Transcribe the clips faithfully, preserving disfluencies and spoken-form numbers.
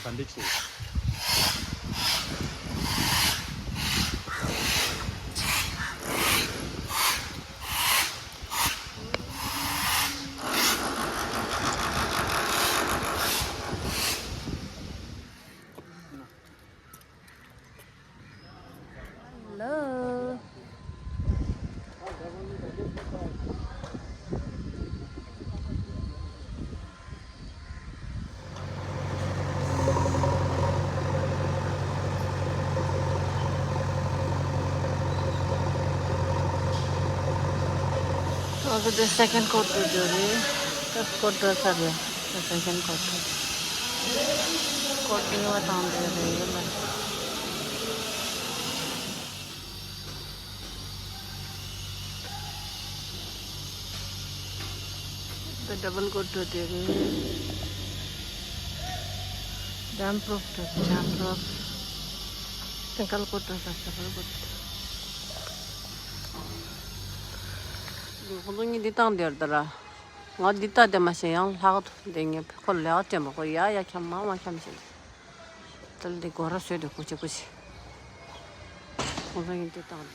Sunday school. Hello. Also, the second coat to do, first coat to the second coat. Coat new བཏང་བསྡད་ཡོད་ལ། The double coat to the damp proof to damp proof. Single coat to single coat. ཁོང་ཚོ་གཉིས་འདི་བཏང་བསྡད་ཡོད་ད་ར། ང་འདི་ལྟ་དེ་མ་ཤེས་ཡང་ལྷག་ཏུ་འདི་ངས་ཁོ་ལས་ཀ་དྲན་པ་ཁོ་ཡ་ཡ་འཁྱམ་མ་མ་འཁྱམ་ཞིག་ད་ལྟ་འདི་སྒོ་ར་བཟོས་དུས་སྐུ་མཁྱེན་སྐུ་མཁྱེན། ཁོང་ཚོ་ཡིན་དུས་དང་།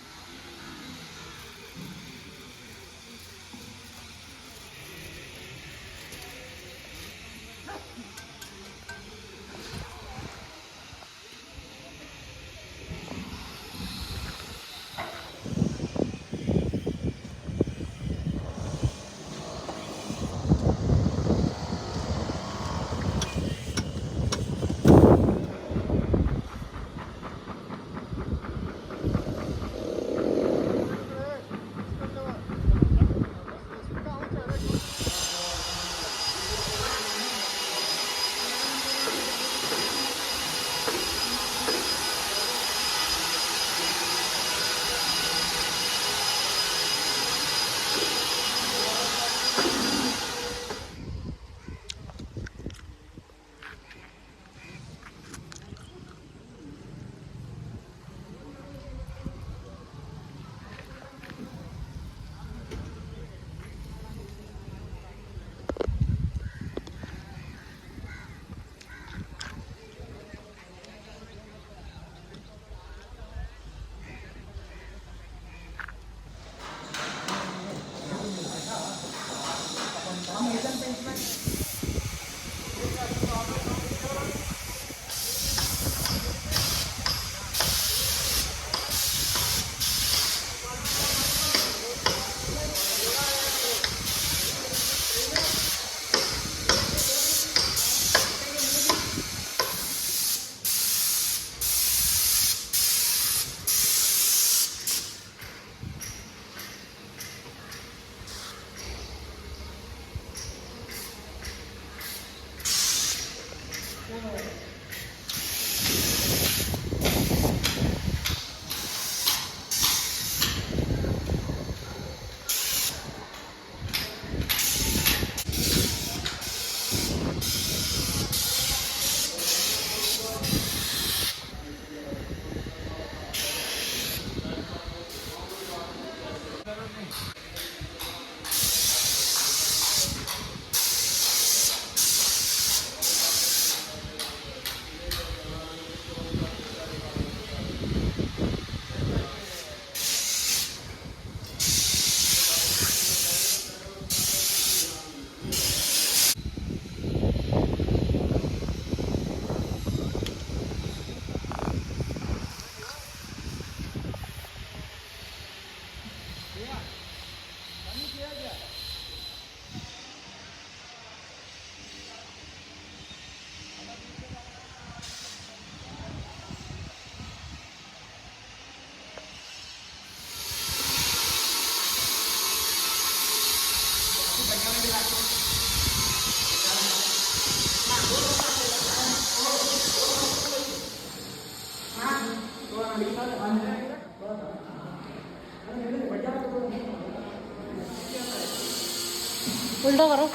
उल्टा करो।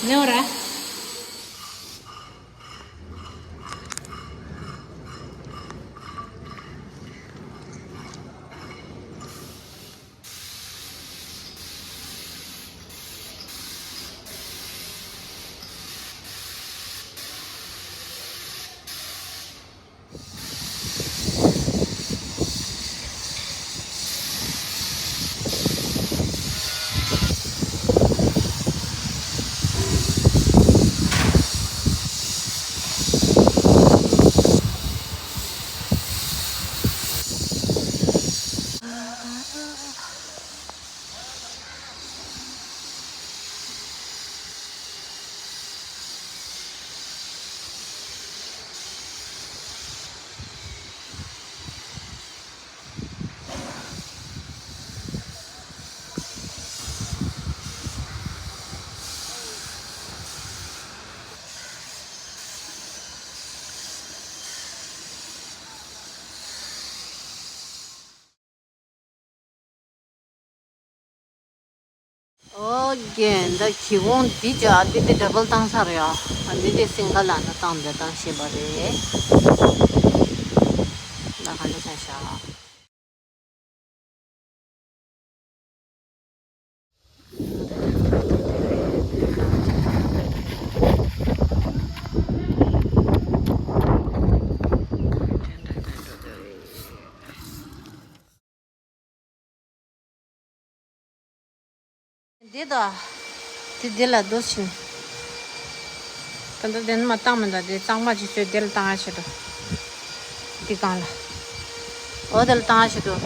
नहीं हो रहा है। ཡེ་འདི་གི་གོང་འདི་ཅག་འདི་འདི་ཌབ་བལ་བཏང་ཚར་ཡ། ཨ་འདི་འདི་སིང་གལ་ལ་ན་བཏང་འདི་བཏང་ཤེས་པ་རེད། ད་ག་འདྲ་ཆ་ཤག་འདི་དང་། དེ་འདི་ལ་འདུག་ཕྱིན། ད་ལྟ་དེ་ནི་མ་བཏང་མི་འདུག་དེ་གཙང་མ་ཅིག་བཟོས་དེ་ལ་བཏང་ཡ་ཆེད་དུ། འདི་གང་ལ། འོ་དེ་ལ་བཏང་ཡ་ཆེད་དུ།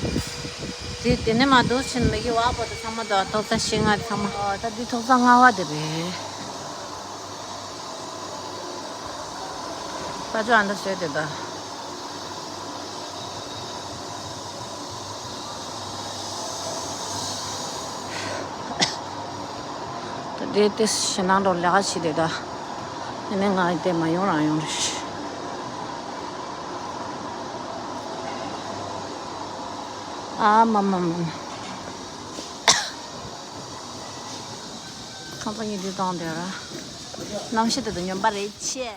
དེ་དེ་ནི་མ་འདུག་ཕྱིན་མི་གི་བ་པོ་དེ་ཚང་མ་དང་ཐོག་ས་ཤིང་ང་དེ་ཚང་མ། ཨ་ད་འདི་ཐོག་ས་ལྔ་བ་དེ་རེད། ས་ཆ་ཨ་འདྲ་བཟོས་དེ་ད། ད་དེ་དེ་ཞེ་ནང་འགྲོ་ལས་ཀ་བྱེད་དེ་ད། ཨ་ནི་ང་དེ་མ་ཡོང་རང་ཡོང་རེད། ཨ་མ་མ་མ་མ། ཁང་པ་གཉིས་དེ་བཏང་དེ་ར། གནམ་གཤིས་དེ་ད་སྨྱོན་པ་རེད་ཆེ།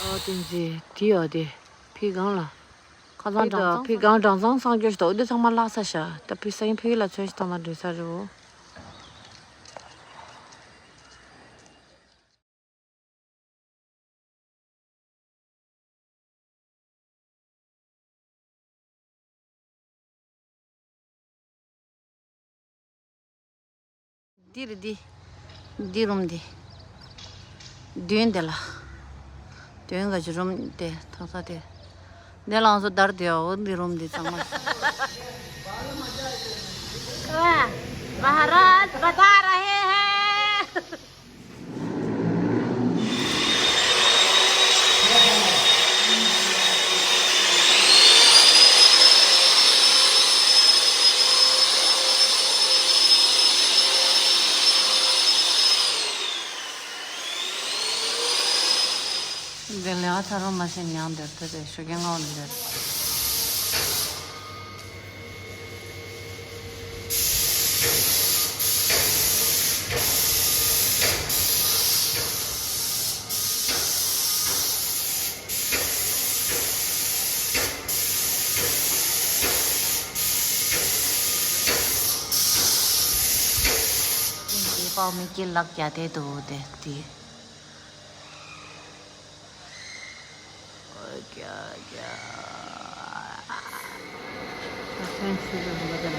ཨ་བསྟན་འཛིན་དེ་ཡོད་དེ་ཕི་གང་ལ། ཁ་སང་ཕི་དང་ཕི་གང་སྦྲང་ཚང་སངས་རྒྱས་ཞིག་འདུག་འདི་ཚང་མ་བརླག་ས་ཤག་ད་ཕི་སང་ཕི་ལ་ཚོན་ཞིག་བཏང་ན་འགྲིག་ས་རེད་བོ། འདི་རེད་འདི། འདི་རུམ་འདི། མདུན་དེ་ལ། མདུན་ག་ཅི་རུམ་དེ་ཐང་ས་དེ། འདི་ལང་སོ་དར་དེ་འོ་འདི་རུམ་འདི་ཚང་མ། वाह, महाराज बता रहे हैं। འདི་ལས་ཨ་ཚ་རོ་མ་ཤེས་ཉང་འདིར་ཐོས་ཏེ་ཞོ་རྒན་ངའོ་འདིར། འདི་པའོ་མིག་གི་ལག་རྒྱ་དེ་འདུག་དེ་དེ། ཨོ་ཀེ་ཨོ་ཀེ། ཨ་ཚན་ཆུ་ཚོད་འདི་མ་དེ་ལ།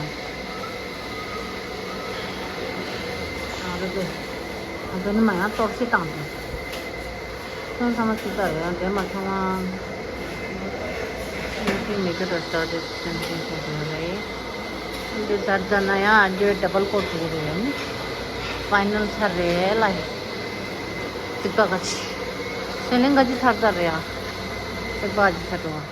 ཨ་རེ་དེ། ཨ་དེ་ནི་མ་ཡང་གཏོར་ཆེ་བཏང་དེ། ཁྱོད་ཚང་མ་ཅི་ལྟར་ཡང་དེ་མ་ཚང་མ། ཨ་ནི་མི་གི་རེ་སྟོར་དེ་ཚན་ཆུ་ཚོད་དེ་རེད། འདི་ཚར་ཚར་ན་ཡང་འདི་ཌབ་བལ་ཀོ་ཊི་བྱེད་ཀྱི་རེད་ཡ་ནི། ཕའི་ནལ་ཚར་རེད་ལ་ཡ། རྩིག་པ་ག་ཅི། སོན་ལེན་ག་ཅི་ཚར་ཚར་རེད་ཡ། རྩིག་པ་ག་ཅི་ཚར་འགྲོ་བ།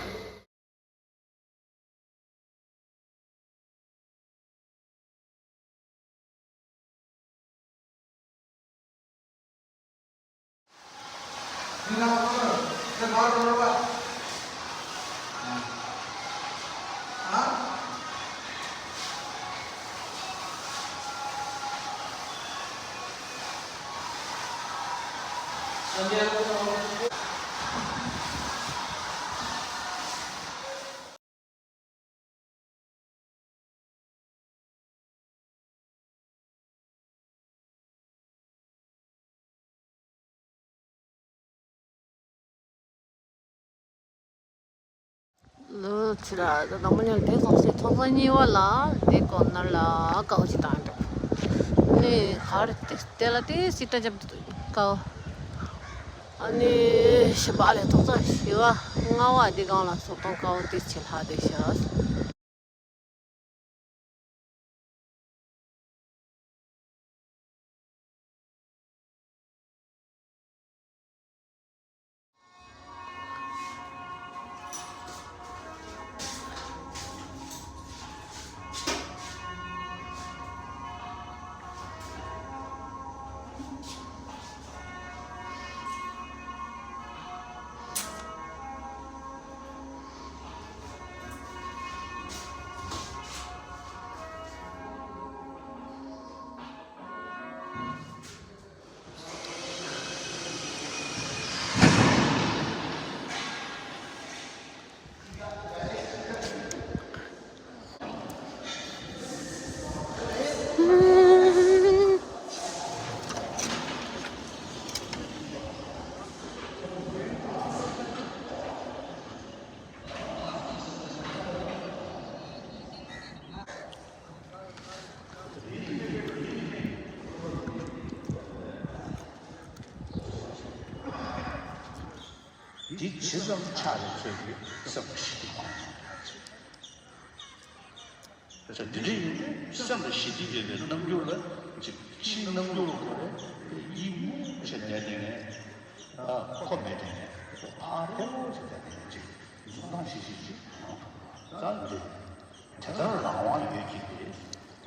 ལོ་ཚེ་ར་ད་དང་པོ་ཉལ་དེ་སོང་སའི་ཐོག་ས་གཉིས་པ་ལ་དེ་གོ་ནར་ལ་ཀའོ་ཅི་བཏང་འདུག་ནི་གར་དེ་དེ་ལ་དེ་སི་ཏྲ་རྒྱབ་ཀའོ། ཨ་ནི་ཞིམ་པ་ལས་ཐོག་ཙམ་ཞི་བ་ལྔ་བ་འདི་སྒང་ལ་སོ་ཏོང་ཀའོ་ཏི་ཆེ་ལྷ་དེ་ཤ། འདི་ཇི་ཙམ་ཆགས་ཡོད་ཚོད་ཀྱི་སེམས་ལ་ཞི་བདེ་མ་ཡོང་། ད་འདི་འདྲ་ཡིན་དུས་སེམས་ལ་ཞི་བདེ་ཡོད་པའི་རྣམ་འགྱུར་ལ་ཅིག་ཕྱིའི་རྣམ་འགྱུར་ལ་གོ་རེ་ཡིད་མུག་བྱས་ནས་བསྡད་ནས་ཨ་ཁོ་མེད་དེ་ནས་ཨ་ཕལ་མོ་བྱས་བསྡད་ནས་ཅིག་འཛུམ་མདངས་ཤིག་ཤིག་ཅིག་ད་འདི་དེ་ལྟར་རང་དབང་ཡོད་ཀྱི་རེད།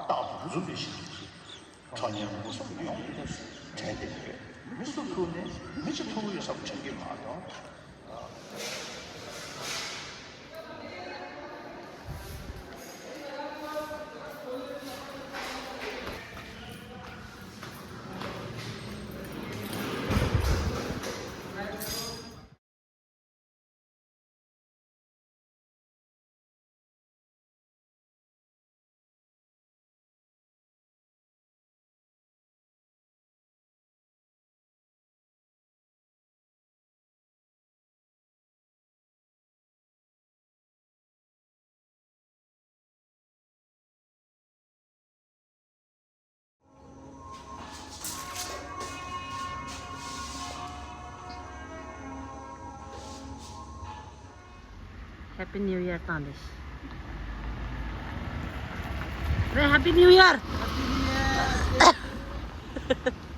རྟག་ཏུ་འཛུམ་པའི་ཞི་བདེ་ཞིག་ཁྲོ་གཉེར་མུ་གསུམ་ཡོང་གི་འདུག་དྲན་ཏེ་ཡོད། མི་སུ་ཐུག་ནས་མི་ཅི་ཐུག་ཡོད་བསམ་དྲན་གྱི་མ་གཏོགས། Happy New Year བཏང་དེ། རེད། Happy New Year. Happy New Year.